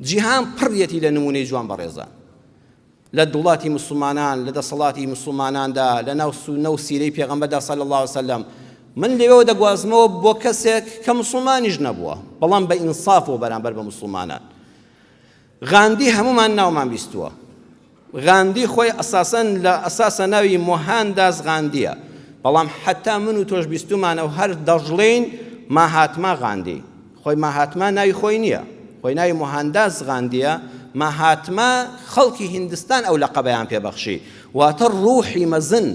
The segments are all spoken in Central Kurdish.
جیهان پڕیەتی لە نموونەی جوان بەڕێزان. لە دوڵاتی موسڵمانان، لە دەسەڵاتی موسڵماناندا، لە ناو سوننە و سیرەی پێغەمبەردا صلی اللە علیە وسلم، من لەوێوە دەگوازمەوە بۆ کەسێک کە موسڵمانیش نەبووە، بەڵام بە ئینسافەوە بەرامبەر بە موسڵمانان. غاندی هەموومان ناومان بیستووە. غاندی خۆی ئەساسەن لە ئەساسە ناوی مۆهانداس غاندیە، بەڵام حەتا من و تۆش بیستوومانە و هەر دەشڵێین ماهاتما غاندی. خۆی ماهاتما ناوی خۆی نییە، خۆی ناوی مۆهانداس غاندییە، ماهاتما خەڵکی هیندستان ئەو لەقەبەیان پێ بەخشی، واتە ڕوحی مەزن،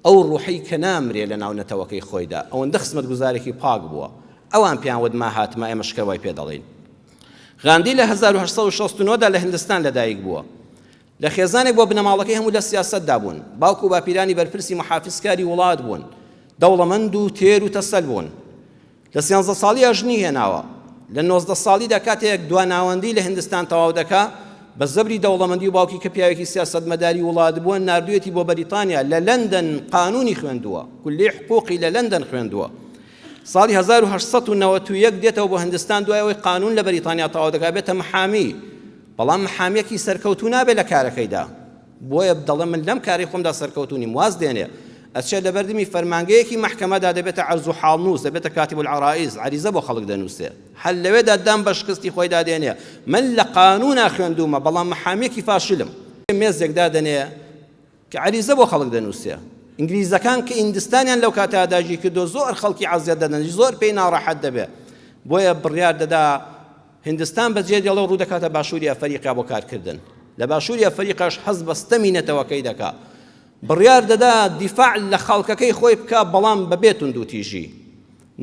ئەو ڕوحەی کە نامرێ لە ناو نەتەوەکەی خۆیدا، ئەوەندە خزمەتگوزارێکی پاک بووە، ئەوان پێیان وت ماهاتما، ئێمەش کە وای پێ دەڵێین. غاندی لە 1869 دا لە هیندستان لەدایک بووە. لە خێزانێک بووە بنەماڵەکەی هەموو لە سیاسەتدا بوون، باوک و باپیرانی بەرپرسی موحافیزکاری وڵات بوون، دەوڵەمەند و تێر و تەسەل بوون. لە سیانزە ساڵییا ژنی هێناوە. لە 19 ساڵیدا کاتێک دواناوەندی لە هندستان تەواو دەکا، بە زەبری دەوڵەمەندی و باوکی کە پیاوێکی سیاسەتمەداری وڵات بووە، ناردوویەتی بۆ بەریتانیا، لە لەندەن قانوونی خوێندووە، کولیەی حقووقی لە لەندەن خوێندووە. ساڵی 1891 دێتەوە بۆ هندستان دوای ئەوەی قانوون لە بەریتانیا تەواو دەکا بێتە محامی، بەڵام محامیەکی سەرکەوتوو نابێ لە کارەکەیدا. بۆیە دەڵێم من لەم کارەی خۆمدا سەرکەوتوو نیم، واز دێنێ ئەچێت لەبەردمی فەرمانگەیەکی مەحکەمەدا دەبێتە عەرز و حاڵنووس، دەبێتە کاتب العرائض، عەریزە بۆ خەڵک دەنووسێ، هەر لەوێدا دان بە شکستی خۆیدا دێنێ، من لە قانوونا خوێندوومە، بەڵام محامیەکی فاشلم. مێزێک دادەنێ کە عەریزە بۆ خەڵک دەنووسێ. ئینگلیزەکان کە هیندستانیان لەو کاتە داگیر کردووە زۆر خەڵکی عەزیەت دەدەن، زۆر پێی ناڕەحەت دەبێ، بۆیە بڕیار دەدا هیندستان بەجێ دێڵێ و ڕوو دەکاتە باشووری ئەفەریقیا بۆ کارکردن. لە باشووری ئەفەریقاش هەست بە ستەمی نەتەوەکەی دەکا. بڕیار دەدا دیفاع لە خەڵکەکەی خۆی بکا بەڵام بەبێ توندوتیژی.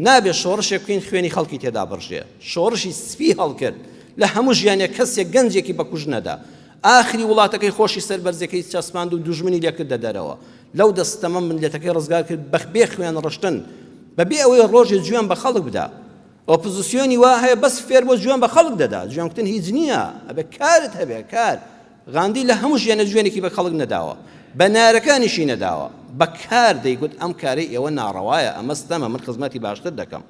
نابێ شۆڕشێک بکەین خوێنی خەڵکی تێدا بڕژێ. شۆڕشی سپی هەڵکرد. لە هەموو ژیانێ کەسێک گەنجێکی بە کوشت نەدا. ئاخری وڵاتەکەی خۆشی سەربەرزیەکەی چەسپاند و دوژمنی لێ کردە دەرەوە. لەو دەست ستەمە میللەتەکەی ڕزگار کرد بە بێ خوێن ڕشتن. بەبێ ئەوەی ڕۆژێ جوێن بە خەڵک بدا. ئۆپزسیۆنی وا هەیە بەس فێر بۆ جوێن بە خەڵک دەدا جوێن کوتن هیچ نییە ئەبێ کارت هەبێ کار غاندی لە هەموو ژیانە جوێنێکی بە خەڵک نەداوە بە نارەکانیشی نەداوە بە کار دەیگوت ئەم کارەی ئێوە ناڕەوایە ئەمە ستەمە من خزمەتی باشتر دەکەم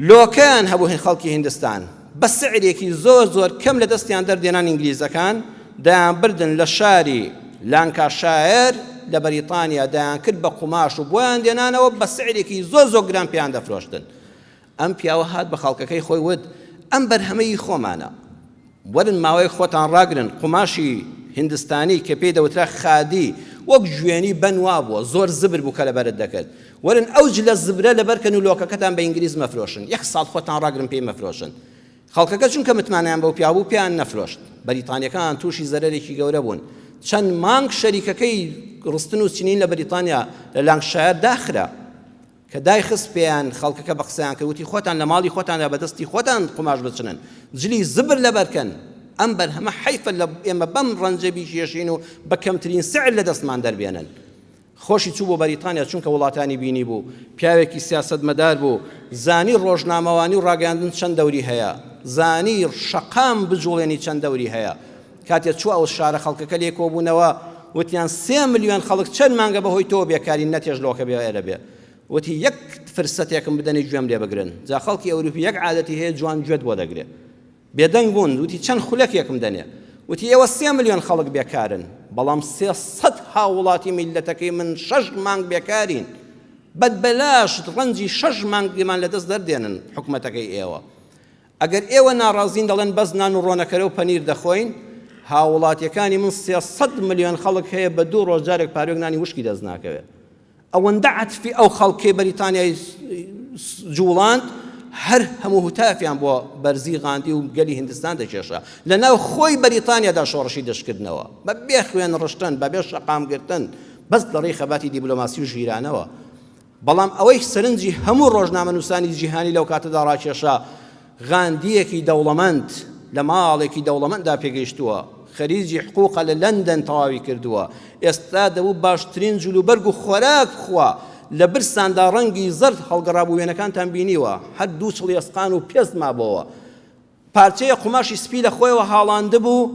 لۆکەیان هەبوو هین خەڵکی هیندستان بە سعرێکی زۆر زۆر کەم لە دەستیان دەردێنان ئینگلیزەکان دەیانبردن لە شاری لانکاشایەر لە بەریتانیا دەیانکرد بە قوماش و بۆیان دێنانەوە بە سعرێکی زۆر زۆر گران پێیان دەفرۆشتن. ئەم پیاوە هات بە خەڵکەکەی خۆی وت، ئەم بەرهەمە ی خۆمانە. وەرن ماوەیەک خۆتان ڕاگرن، قوماشی هیندستانی کە پێی دەوترا خادی وەک جوێنی بەن وابووە، زۆر زبر بوو کە لەبەرت دەکرد. وەرن ئەو جلە زبرە لەبەرکەن و لۆکەکەتان بە ئینگلیز مەفرۆشن. یەک ساڵ خۆتان ڕاگرن پێی مەفرۆشن. خەڵکەکە چونکە متمانەیان بەو پیاوە بوو پێیان نەفرۆشت. بەریتانیەکان تووشی زەرەرێکی گەورە بوون. چەند مانگ شەریکەکەی ڕستن و چنین لە بەریتانیا لە لانکشایەر داخرا. کە دایخست پێیان خەڵکەکە بە قسەیان کرد وتی خۆتان لە ماڵی خۆتاندا بە دەستی خۆتان قوماش بچنن جلی زبر لەبەرکەن ئەم بەرهەمە حەیفە لە ئێمە بەم ڕەنجە بیکێشین و بە کەمترین سعر لە دەستمان دەربێنن. خۆشی چوو بۆ بەریتانیا چونکە وڵاتانی بینیبوو، پیاوێکی سیاسەتمەدار بوو، زانی ڕۆژنامەوانی و ڕاگەیاندن چەند دەوری هەیە، زانی شەقام بجوڵێنی چەند دەوری هەیە. کاتێ چووە ئەو شارە خەڵکەکە لێی کۆبوونەوە، وتیان سێ ملیۆن خەڵک چەند مانگە بەهۆی تۆوە بێکارین نەتێش لۆکە بێ ئێرە بێ. وتی یەک فرسەتێکم بدەنێ گوێم لێ بگرن. جا خەڵکی ئەوروپی یەک عادەتی هەیە جوان گوێت بۆ دەگرێ. بێدەنگ بوون، وتی چەند خولەکێکم دەنێ. وتی ئێوە سێ ملیۆن خەڵک بێکارن، بەڵام 300 هاووڵاتی میللەتەکەی من شەش مانگ بێکارین. بە بەلاش ڕەنجی شەش مانگمان لەدەست دەردێنن حکومەتەکەی ئێوە. ئەگەر ئێوە ناڕازین دەڵێن بەس نان و ڕۆنەکەرە و پەنیر دەخۆین، هاووڵاتیەکانی من 300 ملیۆن خەڵک هەیە بە دوو ڕۆژ جارێک پاروێک نانی وشکی دەست ناکەوێت. ئەوەندە عەتفی ئەو خەڵکەی بەریتانیای جوڵاند هەر هەموو هوتافیان بۆ بەرزی غاندی و گەلی هندستان دەکێشا لە ناو خۆی بەریتانیادا شۆڕشی دەشکردنەوە بە بێ خوێن ڕشتن بە بێ شەقام گرتن بەس لە ڕێی خەباتی دیبلۆماسی و ژیرانەوە بەڵام ئەوەی سەرنجی هەموو ڕۆژنامەنووسانی جیهانی لەو کاتەدا ڕاکێشا، غاندییەکی دەوڵەمەند لە ماڵێکی دەوڵەمەنددا پێگەیشتووە، خەریجی حقوقە لە لەندەن تەواوی کردووە، ئێستا دەبوو باشترین جلوبەرگ و خۆراک بخوا، لە برساندا ڕەنگی زەرد هەڵگەڕابوو وێنەکانتان بینیوە، هەر دوو چڵی ئێسقان و پێست مابۆوە. پارچەیە قوماشی سپی لە خۆیەوە هاڵاندبوو،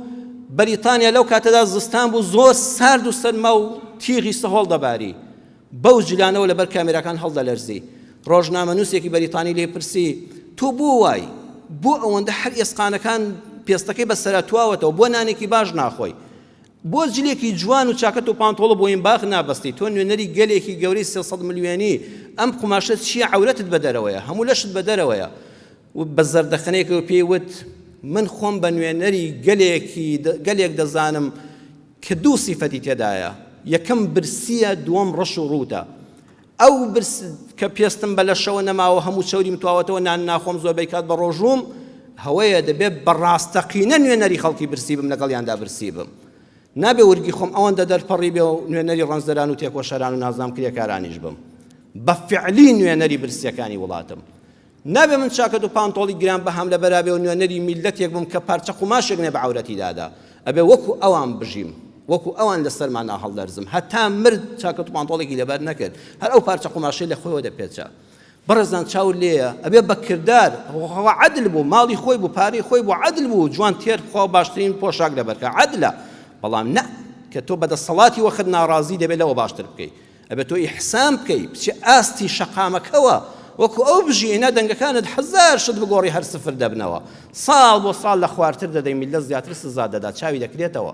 بەریتانیا لەو کاتەدا زستان بوو زۆر سارد و سەرما و تیغی سەهۆڵ دەباری، بەو جلانەوە لەبەر کامێراکان هەڵدەلەرزی. ڕۆژنامەنووسێکی بەریتانی لێی پرسی، تۆ بۆ وای؟ بۆ ئەوەندە هەر ئێسقانەکان پێستەکەی بە سەرا تواوەتەوە بۆ نانێکی باش ناخۆی بۆ جلێکی جوان و چاکەت و پانتۆڵ و بۆینباخ نابەستی تۆ نوێنەری گەلێکی گەورەی 300 ملیۆنی ئەم قوماشە چییە عەورەتت بە دەرەوەیە هەموو لەشت بە دەرەوەیە و بە زەردەخەنەیەکەوە پێی وت من خۆم بە نوێنەری گەلێکی گەلێک دەزانم کە دوو سیفەتی تێدایە یەکەم برسیە دووەم ڕەش و ڕووتە ئەو برس کە پێستم بە لەشەوە نەماوە هەموو چەوریم تواوەتەوە نان ناخۆم زۆربەی کات بە ڕۆژووم هەوەیە دەبێت بە ڕاستەقینە نوێنەری خەڵکی برسی بم لەگەڵیاندا برسی بم نابێ ورگی خۆم ئەوەندە دەرپەڕی بێ و نوێنەری ڕەنجدەران و تێکۆشەران و نازنام کرێکارانیش بم بە فعلی نوێنەری برسیەکانی وڵاتم نابێ من چاکەت و پانتۆڵی گران بەهام لەبەرا بێ و نوێنەری میللەتێک بم کە پارچە قوماشێک نێ بە عەورەتی دادا. ئەبێ وەکو ئەوان بژیم، وەکو ئەوان لە سەرمانا هەڵلەرزم. هەتا مرد چاکەت و پانتۆڵێکی لەبەر نەکرد، هەر ئەو پارچە قوماشەی لە خۆیەوە دەپێچا. بەڕێزان چاوت لێیە، ئەبێ بە کردار، خوا عەدل بوو، ماڵی خۆی بوو، پارەی خۆی بوو، عەدل بوو، جوان تێر بخوا و باشترین پۆشاک لەبەر کە، عەدلە. بەڵام نا، کە تۆ بە دەسەڵاتی وەخت ناڕازی دەبێ لەوە باشتر بکەی. ئەبێ تۆ ئیحسان بکەی بچی ئاستی شەقامەکەوە وەکو ئەو بژی ئینا دەنگەکانت هەزار شت بگۆڕی هەر سفر دەبنەوە ساڵ بۆ ساڵ لە خوارتر دەدەی میللەت زیاتر سزا دەدا چاوی دەکرێتەوە.